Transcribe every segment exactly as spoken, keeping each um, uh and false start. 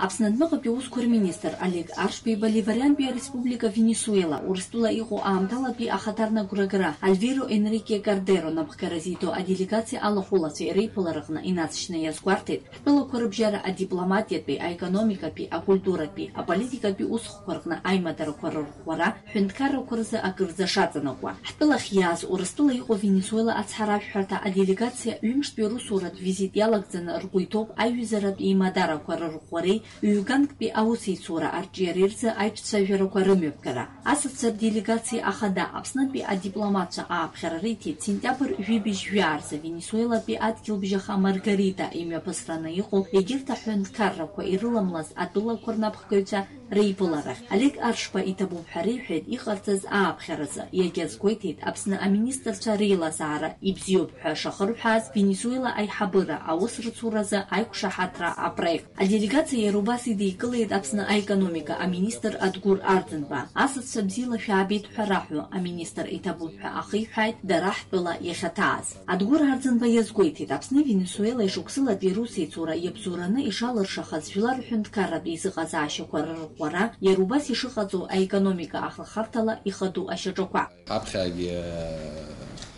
Аԥсны адәныҟатәи аусқәа рминистр Олег Аршба Боливариантәи ареспублика Венесуела, Урыстәыла иҟоу аамҭалатәи ахаҭарнагәрагара Альваро Энрике Кордеро напхгара зиҭо аделегациа алахәылацәеи реиԥылараҟны инацшьны иазгәарҭеит, ҳтәылақәа рыбжьара адипломатиатәи, аекономикатәи, акультуратәи, аполитикатәи усхқәа рҟны аимадарақәа рырӷәӷәара, ҳҳәынҭқаррақәа рзы акырӡа шаҵанакуа. Ҳтәылахь иааз Урыстәыла иҟоу Венесуела ацҳаражәҳәарҭа аделегациа ҩымштәи русуратә визит иалагӡаны ргәы иҭоуп аҩызаратә еимадарақәа рырӷәӷәареи ҩганктәи аусеицура арҿиареи рзы аиҿцәажәарақәа рымҩаԥгара. Асасцәа рделегациа ахада Аԥснынтәи адипломатцәа ааԥхьара риҭеит сентиабр жәибжь жәаа рзы Венесуелатәи адгьылбжьаха Маргарита имҩаԥысраны иҟоу егьырҭ аҳәынҭқаррақәа ирыламлаз атәылақәа рнапхгаҩцәа реиԥыларахь. Олег Аршба иҭабуп ҳәа реиҳәеит иҟарҵаз ааԥхьаразы, иагьазгәеиҭеит Аԥсны аминистрцәа реилазаара ибзиоуп ҳәа шахырҳәааз Венесуела аиҳабыра аус рцуразы аиқәшаҳаҭра апроект. Аделегациа иара убас идикылеит Аԥсны аекономика аминистр Адгәыр Арӡынба. Асасцәа бзиала шәаабеит ҳәа раҳәо, аминистр иҭабуп ҳәа ахиҳәааит дара ҳтәыла иахьаҭааз. Адгәыр Арӡынба иазгәеиҭеит, Аԥсни Венесуелеи шықәсылатәи русеицура иабзоураны ишалыршахаз жәлар рҳәынҭқарратә еизыҟазаашьақәа рырӷәӷәара, иара убас ишыҟаҵоу аекономика ахырхарҭала ихадоу ашьаҿақәа. Ҳаԥхьагьы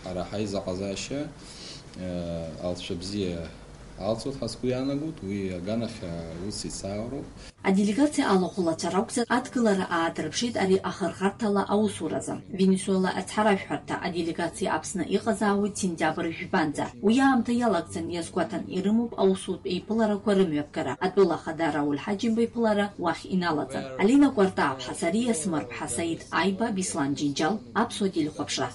ҳара ҳаизыҟазаашьа алҵшәа бзиа алҵуеит ҳәа сгәы иаанагоит, уи аганахь аус ицаароуп. Аделегациа алахәылацәа ракәзар, адгылара аадырԥшит ари ахырхарҭала аусуразы. Венесуела ацҳаражәҳәарҭа аделегациа Аԥсны иҟазаауеит сентиабр жәбанӡа. Уи аамҭа иалагӡан иазгәаҭан ирымоуп аусутә еиԥыларақәа рымҩаԥгара. Атәыла ахада Рауль Ҳаџьымба иԥылара уахь иналаҵан. Алина Кәартаа-ԥҳа, Сариа Смырԥҳа, Саид Аиба, Беслан Џьынџьал, Аԥсуа телехәаԥшра.